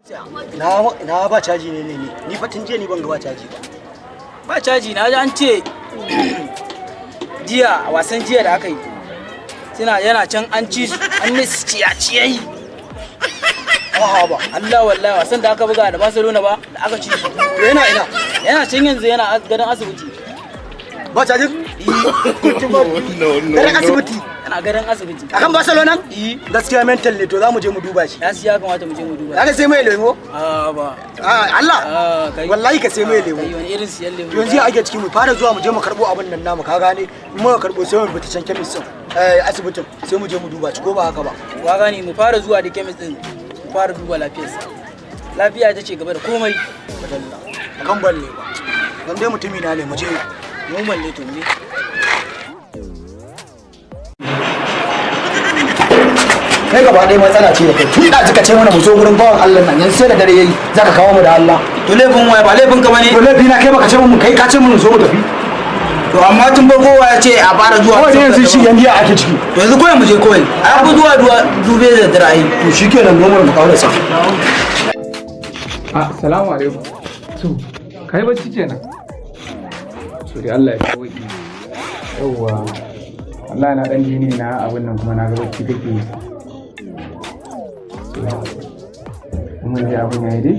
Na ba caji ne ne ne. Ni fa tun jiya ni ban ga ba caji ba. Ba caji, na ji an ce jiya a wasan jiya da aka yi, suna yana can an ci su, an musu ciya ciyayi. A'a ba. Allah, wallahi wasan da aka buga da Barcelona ba da aka ci su. To yana ina? Yana can yanzu, yana gadon asibiti. Ba caji? Gadon asibiti? Yana gadon asibiti. Akan Barcelona? Eh. Gaskiya mental ne, to za mu je mu duba shi. Ya siya, kamata mu je mu duba. Zaka sai mai lemo? A ba. A Allah. A kai. Wallahi ka sai mai lemo. Kai, wani irin siyan lemo? To yanzu ya ake ciki? Mu fara zuwa mu je mu karbo abin nan namu, ka gane? In muka karbo, sai mu fita can kemis din. Eh, asibitin, sai mu je mu duba shi, ko ba haka ba? Wa gane, mu fara zuwa da kemis din, mu fara duba lafiyarsa. Lafiya ita ce gaba da komai. Madalla. Akan balle ba. Dan dai mutumi na ne, mu je. Normal ne, to mu je. Kai gaba ɗaya matsala ce da kai. Tun da ka ce mana mu zo gurin bawan Allah nan, yanzu sai da dare yayi zaka kawo mu da Allah. To laifin waya? Ba laifin ka bane. To laifi na, kai baka ce mun, kai ka ce mun zo mu tafi. To amma tun farko ya ce a fara zuwa. Kawai dai yanzu shi yanzu ya ake ciki? To yanzu kawai mu je kawai. Ai ku zuwa dube da dare ai. To shikenan, normal, mu kawo da sa. Assalamu alaikum. To, kai bacci kenan. To dai Allah ya sauki. Yawwa. Allah na dan ji ne na abin nan, kuma na ga bacci kake yi. To, kuma dai abin yayi dai.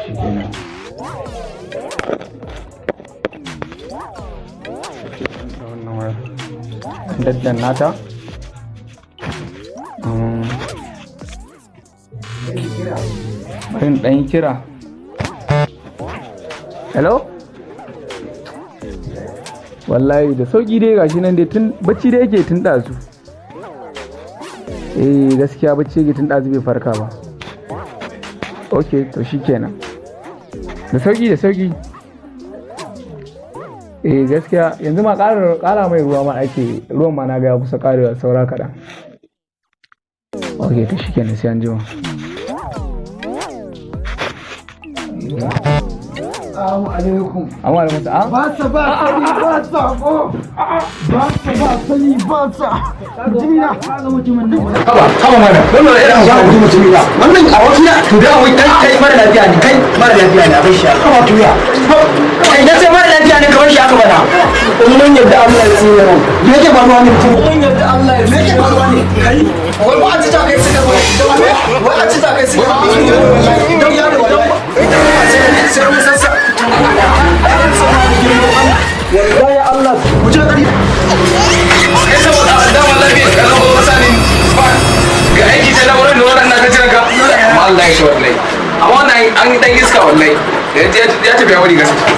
Shikenan. Da wannan wayar. Daddanna ta. Bari in ɗan yi kira. Hello? Wallahi da sauƙi dai, gashi nan dai, tun bacci dai yake tun ɗazu. Eh, gaskiya bacci yake tun ɗazu, bai farka ba. Ok, to shikenan. Da sauƙi, da sauƙi. Eh, gaskiya yanzu ma ƙara mai ruwa ma ake, ruwan ma na ga ya kusa ƙarewa, saura kaɗan. Ok, to shikenan, sai an jima. Assalamu alaikum. Amma da masa a? Ba sa ba sani ba sako. Ba sa ba sani ba sa. Mutumina. Haba, haba mana. Wannan irin za ku mutumi na. Wannan a wasu na to da wai kai mara lafiya ne, kai mara lafiya ne, abin shi. Haba tuya. Kai, na sai mara lafiya ne, kamar shi aka bana. In mun yadda Allah ya tsine mu. Me yake faruwa ne mutum? Mun yadda Allah ya Me yake faruwa ne? Kai, wai ba a ci ta kai suka ba. Wai a ci ta kai suka ba. Dan ya da wallahi. Sai mun sassa. Wallahi Allah. Mu je kari. Kai, saboda dama lafiya kalau ba sani ba ga aiki ta na wurin da wannan ka jiran ka, amma Allah ya shi wallahi, amma wannan an dan iska wallahi ya tafi ya wuri gaskiya.